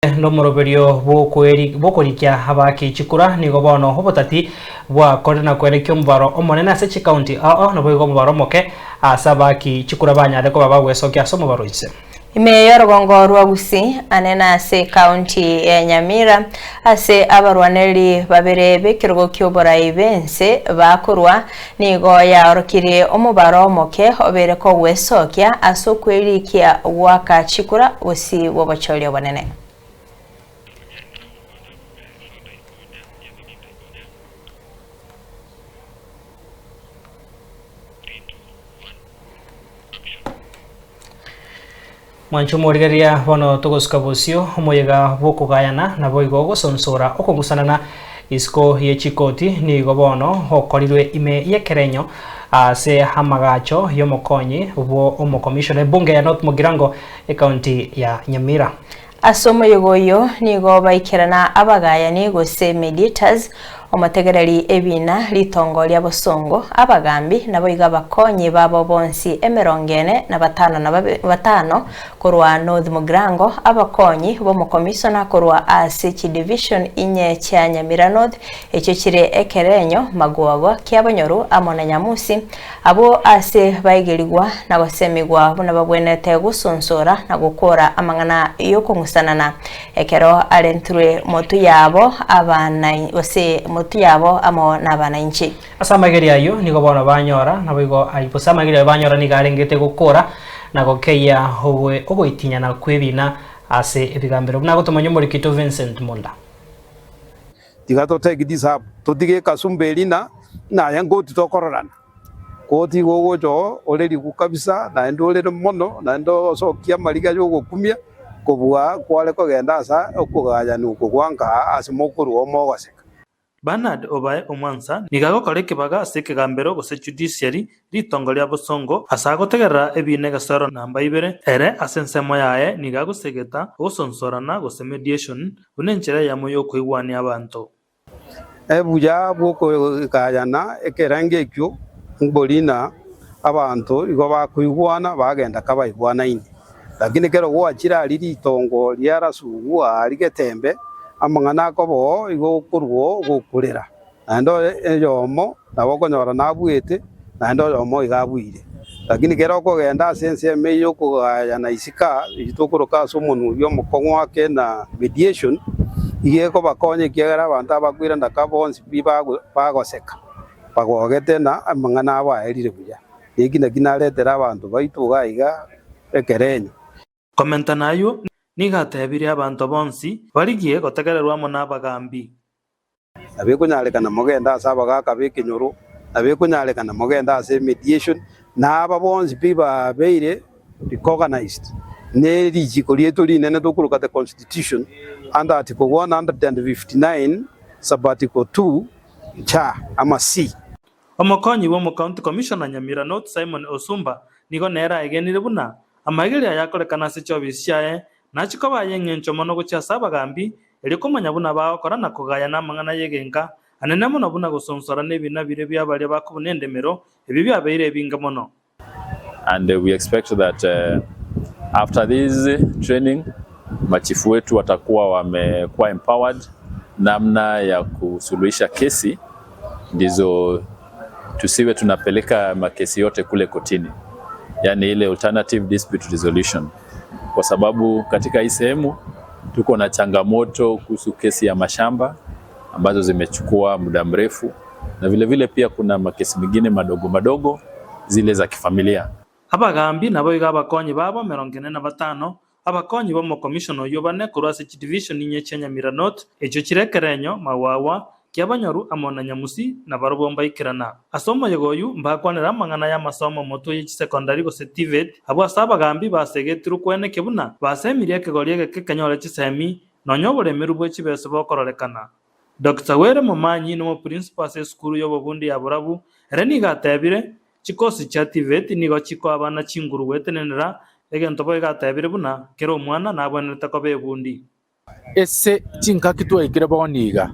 Nomoroberio bw'okorikia abaaki chikura nigo bono obotati bwakorire na koenekia omobaro omonene ase chikaunti ao ao naboigo omobaro omoke ase abaaki chikura banyare koba bagwesokia ase omobaro inse. Ime y'orogongo rwa Gusii ane nase ekaunti ya Nyamira ase abarwanereri babere b'ekerogo ki'oborai b'ense bakorwa nigo yaorokirie omobaro omoke obeire kogwesokia ase okwerikia goaka chikura bosio bw'obochori obonene. Mwanche omorigereria bono togosuka bosio omoyega bw'okogayana, naboigo ogosonsora okong'usanana isiko ye chikoti nigo bono okorirwe ime y'ekerenyo ase amagacho y'omokonyi bwo omokomishona ebunge ya North Mugirango ekaunti ya Nyamira. Ase omoyega oyio nigo baikerana abagayani gose mediators, omotegereri ebiina, ritongo ria bosongo, abagambi, naboigo abakonyi babo bonsi emerongo ene na batano na batano korwa North Mugirango, abakonyi b'omokomisona korwa ase chidivision inye chia Nyamira North echio chire Ekerenyo, Magwagwa, Kiabonyoru amo na Nyamusi, Abwo ase baigerigwa na gosemigwa buna babwenerete gosonsora na gokora amang'ana y'okong'usanana, ekero arentirwe motwe yabo abana gose motwe yabo amo nabanainchi. Ase amaigerio ayio nigo bono banyora, naboigo ayio gose amaigerio ayo banyora nigo arengete gokora na gokeyia ogoitinyana kw'ebina ase ebigambero, buna agotomanya omorikito Vincent Munda. Tiga to take this up, totige ekasumba eria na naye nkoti tokororana. Koti igo ogocha oo ore rigu kabisa naende orere mono naende osokie amariga ya ogokumia kobua kware kogenda ase okogayana okwo gwa nkaa ase mokorwa oo mogoseka. Bernard Obae Omwansa nigo agokora ekebaga ase ekegambero gose judiciary ritongo ria bosongo ase agotegerera ebiina egesero namba ibere ere ase ensemo yaye nigo agosegeta ogosonsorana gose mediation buna enchera eyemo y'okoigwania abanto. Obuya bw'okogayana ekerengo ekio mbori na abanto igo bakoigwana bagenda kabaigwanaine. Lakini kero gwachire aria ritongo ria rasugu aaria getembe, amang'ana akoba oo igo okorwa oo gokorera. Naende oyomo nabo okonyora nabuete, naende oyomo iga abuire. Lakini kera okogenda ase ensemo eye y'okogayana isiko aa, eyio tokoroka ase omonwa oyio omokong'u ake na mediation, iga ekobakonya ekiagera abanto abakoirana ka bonsi pi bagoseka, bagogete na amang'ana abo aerire buya. Eki naki naretere abanto baito iga iga ekerenyo. Komenta nayio, nigo atebirie abanto bonsi barigie gotegererwa amo nabagaambi. Nabo ekonyarekana mogende ase abagaaka b'ekenyoro, nabo ekonyarekana mogende ase emediation, na aba bonsi pi babeire recognized ne richiko riaito rinene tokoroka the constitution under article 159 sub article 2 cha ama C. Omokonyi bw'omocounty commissioner Nyamira North Simon Osumba nigo nere aegenire buna amaigerio aya akorekana ase chiofisi chiaye nachie koba ay'engencho mono gochia ase abagambi Erio komanya buna bagokora na kogayana amang'ana y'egenka, anene mono buna gosonsora nebina biria bia baria bakobuna endemero, ebio biabeire ebinge mono. And we expect that after this training machifu wetu watakuwa wamekuwa empowered namna ya kusuluhisha kesi ndizo tusiwe tunapeleka makesi yote kule kotini, yani ile alternative dispute resolution, kwa sababu katika hii sehemu tuko na changamoto kuhusu kesi ya mashamba ambazo zimechukua muda mrefu, na vile vile pia kuna makesi mengine madogo madogo zile za kifamilia. Abagambi naboigo abakonyi babo emerongo ene na batano, abakonyi b'omokomishona oyio bane korwa ase chidivishoni inye chia Nyamira North, echio chire Ekerenyo, Magwagwa, Kiabanyoru amo na Nyamusi, nabarobwo mbaikerana. Ase omoyega oyio mbakwanera amang'ana y'amasomo motwe ye chisekondari gose TVET, abwo ase abagambi basegetirwe kwenekia buna basemirie ekegori egeke kenyore chisemi, nonya oboremeru bwe chibesa bokororekana. Doctor Were Momanyi nomoprincipo ase esukuru y'obobundi ya Borabu, ere nigo atebire, Chikosi chia TVET nigo chikoa abana chinguru gwetenenera, egento boigo atebire buna kera omwana nabwenerete koba ebundi. Ase chingaki twaikire bono iga,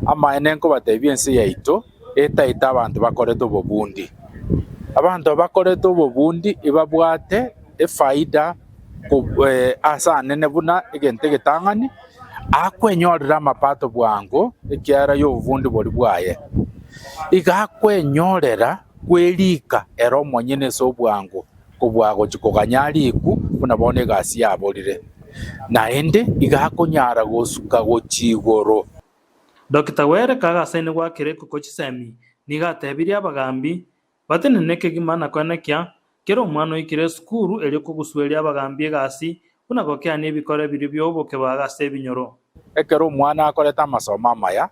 amaene nkobatebia ense yaito etaete abanto bakorete obobundi. Abanto bakorete obobundi ebabwate efaida ase anene buna egento egetang'ani. Akwenyorera amapato bwango ekiagera y'obobundi boria bwaye. Iga akwenyorera kwerika ere omonyene ase obwango kobua gochia koganya ariku buna bono egasi yaborire. Naende iga akonyara gosuka gochia igoro. Dokita Were kagasaine goakera ekoko chisemi, nigo atebirie abagambi batenene kegima na koenekia kera omwana oikire esukuru erio kogusueria abagambi egasi buna gokeania ebikore biria bi'obokebaga ase ebinyoro. Ekero omwana akorete amasomo amaya,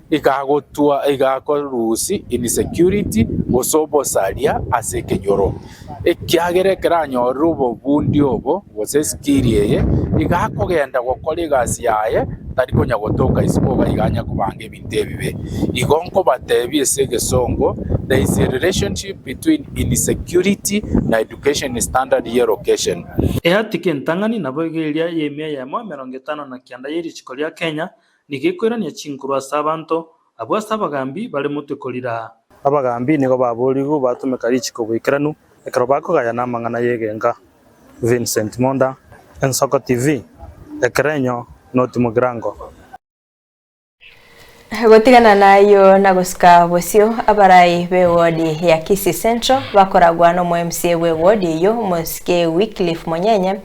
iga agotwa iga akorusia insecurity gose obosaria ase ekenyoro. Ekiagera ekero anyorire obobundi obo gose eskill eye, iga akogenda gokora egasi yaye tari konya gotoka isiko iga iga anya kobanga ebinto ebibe. Igo nkobatebia ase egesongo, there is a relationship between insecurity na education standard ye location. Ehatiki entang'ani naboigo eria y'emia eyemo 59 ye richiko ria Kenya nigo ekoirania chinkuru ase abanto, abwo ase abagambi bare motwe korira. Abagambi nigo baborigwe batumeka richiko boikeranu ekero bakogayana amang'ana y'egenka. Vincent Monda, Ensoko TV, Ekerenyo, North Mugirango. Gotigana nayio na gosika bosio, abarai b'ewodi ya Kisii Central bakoragwa nomo MCA bw'ewodi eyio Omosike Wycliffe Monyenye,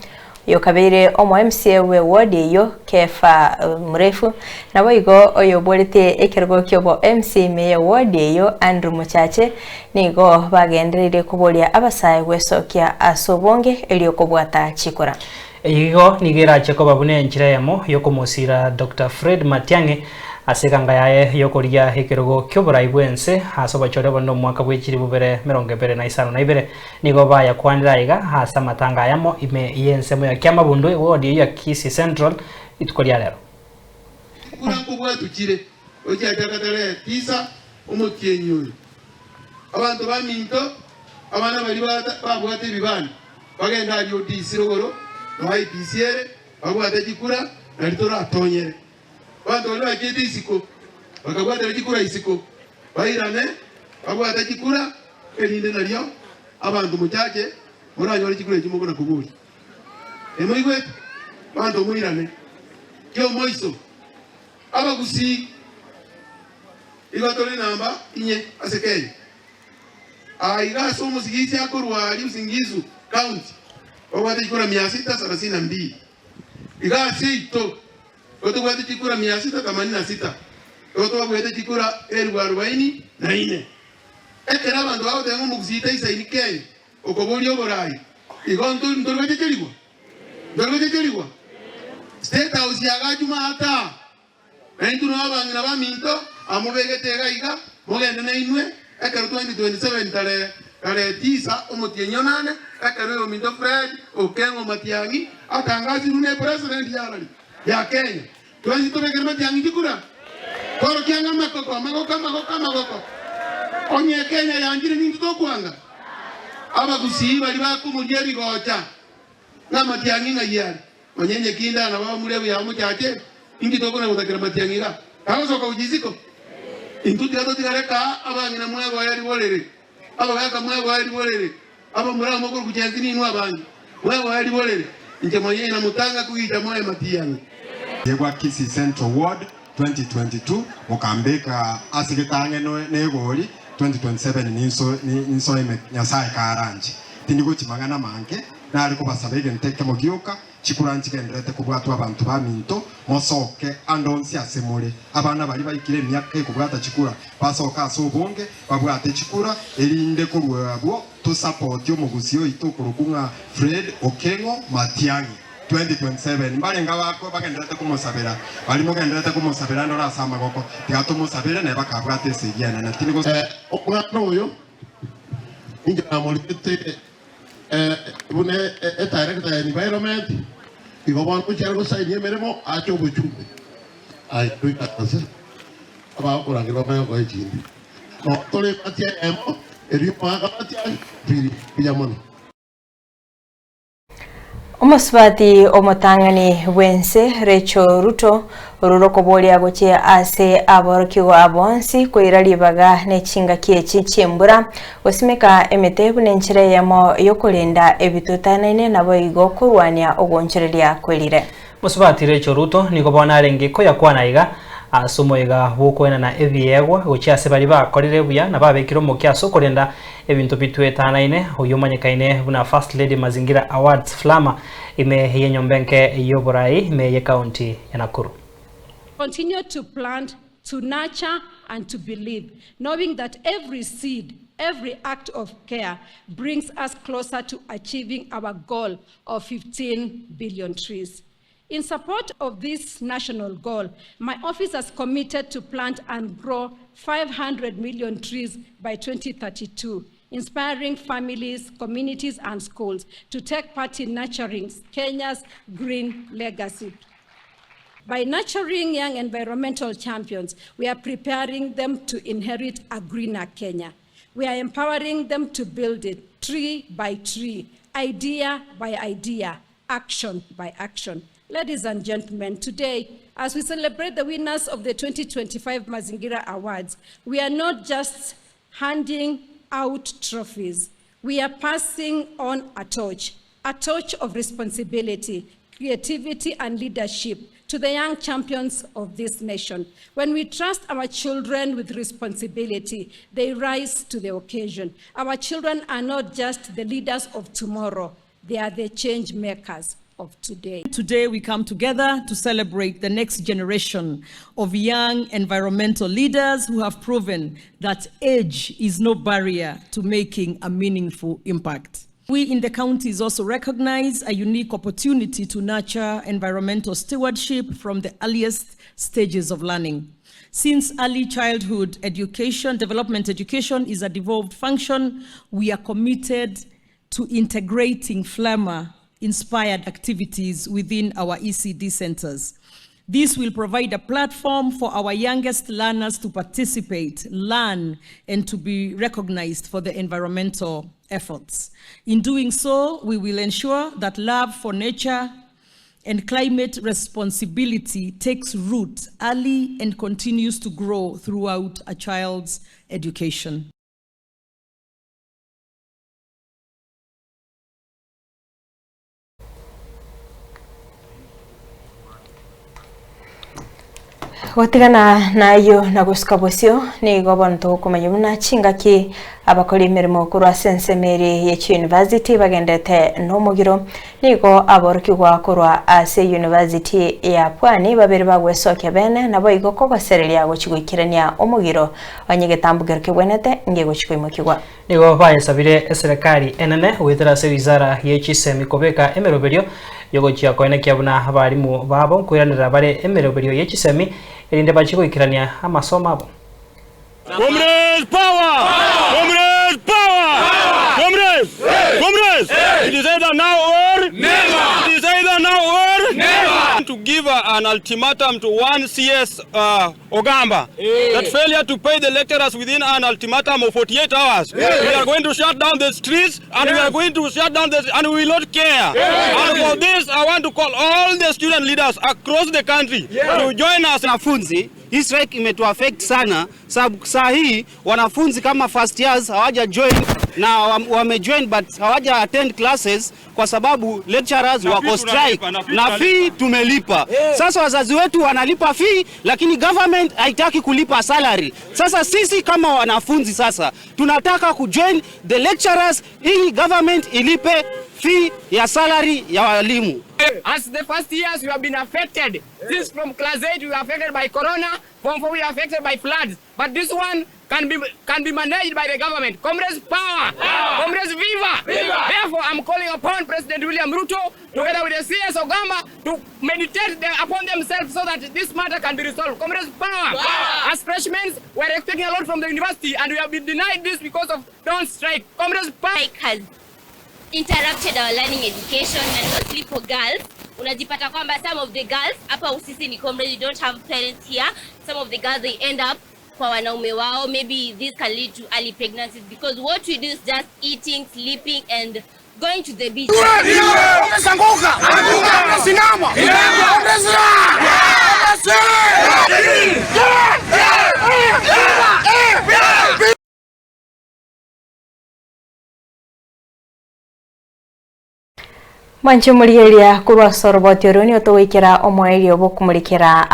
oyokabeire omo MCA bw'ewodi eyio Kefa Murefu, naboigo oyoborete ekerogo kiobo MCA ime y'ewodi eyio Andrew Mochache nigo bagendereire koboria abasae gwesokia ase obonge erio kobwata chikura. Eyio nigo erache koba buna enchera eyemo y'okomosiira Doctor Fred Matiang'i ase eganga yaye y'okorigia ekerogo ki'oborai bw'ense ase obochore obonene omwaka bwe chilifu bibere merongo ebere na isano na ibere. Nigo bayakwanire aiga ase amatanga ayamo ime y'ensemo ya Kiamabundu ewodi eyio ya Kisii Central rituko ria rero. Chikura nkobwatu chire, gochiachaka tarehe tisa omotienyi oyo. Abanto baminto, abana baria babwate ebibande, bagende aria ODC rogoro, noo IEBC ere, babwate chikura, nario toratonyere. Abanto baria bachiete isiko, bakabwatera chikura isiko, bairane, babwate chikura, erinde nario abanto mochache moranyore chikura echio mokona koboria. Emoigwete? Abanto moirane kiomoiso. Abagusii igo tore namba inye ase Kenya. Aa iga ase omosigisi akorwa aria Uasin Gishu County babwate chikura mia sita sarasini na mbili. Iga ase ito igo tobwate chikura mia sita themanini na sita. Igo twabwate chikura elifu arubaini na ine. Ekero abanto bagoteba ng'a omogusii taisaini Kenya okoboria oborai, igo ntori gochecherigwa? Ntori gochecherigwa? State House yagachwa maata. Na intwe noo abang'ina baminto, amobegete iga iga, mogende nainwe, ekero 2027 tarehe tarehe tisa omotienyi onane, ekero oyominto Fred Okengo Matiang'i atangasirwe ne president yarari ya Kenya. Twensi tobekere Matiang'i chikura, tworokia ng'a amakoko, amagoko, amagoko, amagoko. Onye Kenya yanchire nintwe tokwanga? Abagusii baria bakomoria ebigocha ng'a Matiang'i ng'ai are? Onye nyekinde nabo abamura ebuya omochache, inki tokona gotakera matiang'i iga? Tagosoka gochia isiko? Intwe tiga totigare kaa, abang'ina mwegoe riborere, abagaaka mwegoe riborere, abamura amo korwa chensi ninwe abange, mwegoe riborere, inche monyene namotanga kogicha moe matiang'i. Yegwa Kisii Central Ward 2022 mokambeka ase getang'e negori 2027 ninsoe Nyasae karanche. Tindi gochia mang'ana manke, nare kobasaba egento ekemo gioka, chikura nchigendererete kobwatwa abanto baminto, mosoke ande onsi ase more. Abana baria baikire emiaka ekobwata chikura basoke ase obonge, babwate chikura, erinde korwa abwo tosapotie omogusii oito okorokwa ng'a Fred Okeng'o Matiang'i. 2027 Mbarenge abakwe bagendererete komosabera, baria mogendererete komosabera ndore ase amagoko, tiga tomosabere, naye bakabwata esegi enene. Tindi gose. Omwana oyo inche namorigete buna edirector ya environment, igo bono gochia are gosainia emeremo ache obochumbe aye toikaranse abagokorangeria bamanye gokoa echinde. Nabo tore ebati eyemo erio omogaka Matiang'i pili mbuya mono. Omosubati omotang'ani bw'ense Rachel Ruto orure okoboria gochia ase aborokigwa bonsi koira ribaga ne chingaki echi chi'embura gosimeka emete buna enchera eyemo y'okorenda ebitotanaine naboigo korwania ogoonchoreria kwerire. Mosubati Rachel Ruto nigo bono arenge koyakwana iga ase omoyega bw'okoenana ebiegwa gochia ase baria bakorire buya na babekire omokia ase okorenda ebinto bitwetanaine, oyio omanyekaine buna First Lady Mazingira Awards Flama ime y'enyomba enke y'oborai ime y'ecounty ya Nakuru. Continue to plant, to nurture and to believe, knowing that every seed, every act of care brings us closer to achieving our goal of 15 billion trees. In support of this national goal, my office has committed to plant and grow 500 million trees by 2032, inspiring families, communities, and schools to take part in nurturing Kenya's green legacy. By nurturing young environmental champions, we are preparing them to inherit a greener Kenya. We are empowering them to build it tree by tree, idea by idea, action by action. Ladies and gentlemen, today, as we celebrate the winners of the 2025 Mazingira Awards, we are not just handing out trophies. We are passing on a torch, a torch of responsibility, creativity, and leadership to the young champions of this nation. When we trust our children with responsibility, they rise to the occasion. Our children are not just the leaders of tomorrow, they are the change makers of today. Today we come together to celebrate the next generation of young environmental leaders who have proven that age is no barrier to making a meaningful impact. We in the counties also recognize a unique opportunity to nurture environmental stewardship from the earliest stages of learning. Since early childhood education, development education is a devolved function, we are committed to integrating FLAMA inspired activities within our ECD centers. This will provide a platform for our youngest learners to participate, learn, and to be recognized for their environmental efforts. In doing so, we will ensure that love for nature and climate responsibility takes root early and continues to grow throughout a child's education. Gotigana nayio na gosuka bosio, nigo bono togokomanya buna chingaki abakori emeremo korwa ase ensemo ere ye chiuniversity bagendete nomogiro. Nigo aborokigwa korwa ase university ya Pwani babere bagwesokia bene naboigo kogosereria gochi goikerania omogiro onye egetambokero kebwenete ngegochi koimokigwa. Nigo bayesabire eserekari enene goetera ase wizara ye chisemi kobeka emeroberio yogochia koenekia buna abarimu babo nkoiranerera bare emeroberio ye chisemi erinde bachie goikerania amasomo abo. Comrades power! Comrades power! Comrades! Comrades! It is either now or never. It is either now or never. To give an ultimatum to one CS uh, Ogamba that failure to pay the lecturers within an ultimatum of 48 hours, we are going to shut down the streets and we are going to shut down the and we will not care. And for this, I want to call all the student leaders across the country to join us. Wanafunzi, hii strike imetuaffect sana sababu saa hii wanafunzi kama first years hawaja join na wamejoin but hawaja attend classes kwa sababu lecturers wako strike na fee tumelipa. Sasa wazazi wetu wanalipa fee, lakini government haitaki kulipa salary. Sasa sisi kama wanafunzi sasa tunataka kujoin the lecturers ili government ilipe fee ya salary ya walimu. As the first years we have been affected. Since from class 8 we were affected by corona, form 4 we were affected by floods. But this one can be can be managed by the government. Comrades power! Power! Comrades viva! Viva! Therefore, I'm calling upon President William Ruto together with the CS Ogamba to meditate upon themselves so that this matter can be resolved. Comrades power! Power! As freshmen, we are expecting a lot from the university and we have been denied this because of don't strike. Comrades power! Has interrupted our learning education and mostly for girls. Unajipata kwamba some of the girls hapa sisi ni comrades, we don't have parents here. Some of the girls they end up kwa wanaume wao. Maybe this can lead to early pregnancies because what we do is just eating, sleeping and going to the beach. Mwanche morigereria korwa ase oroboti oro nigo togoikera omoerio bw'okomorekera.